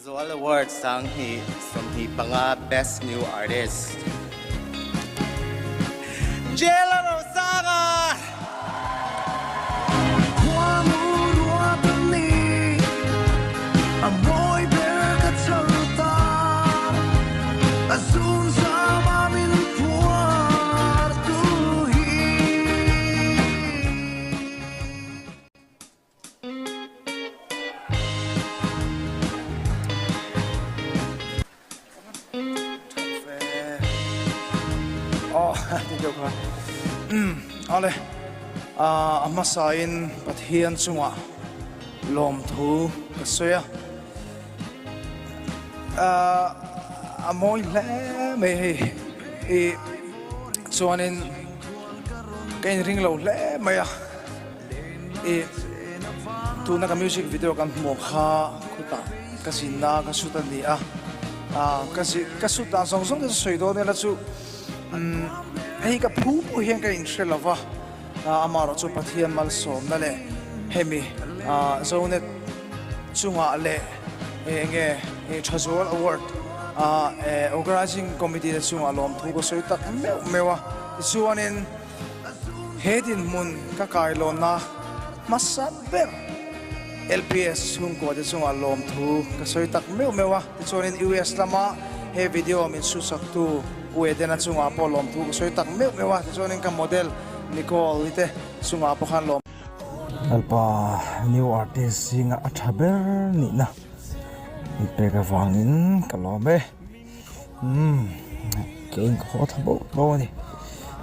Thazual Award 2025 Best New Artist. Jela Rosanga! Ale a hmasain Pathian chungah lawmthu ka sawi a a mawi hle mai hei i chuanin ka inring lo hle mai a. I tuna ka music video kan hmuh kha khutah ka zinna ka shoot a ni a, ka zi ka shoot dan zawng zawng te chu sawi dawn ila chu umm hei ka phu pawh hian ka inhre lo va, amaherawh chu Pathian malsawmna leh hemi Zonet chungah leh eng nge Thazual Award Organising Committee te chungah lawmthu ka sawi tak meuh meuh a, tichuanin. He dinhmun ka kailawnna hmasa ber LPS chhungkua te chungah lawmthu ka sawi tak meuh meuh a, tichuanin US lama he video min hrutsaktu U Edena chungah pawh lawmthu ka sawi tak meuh meuh a, tichuanin ka model Nicole i te chungah pawh khan lawm. Lalpa new artist zinga a tha ber nihna min pek avangin ka lawm e. Umm keiin ka haw thla bauh bauh a ni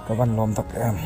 ka van lawm tak em.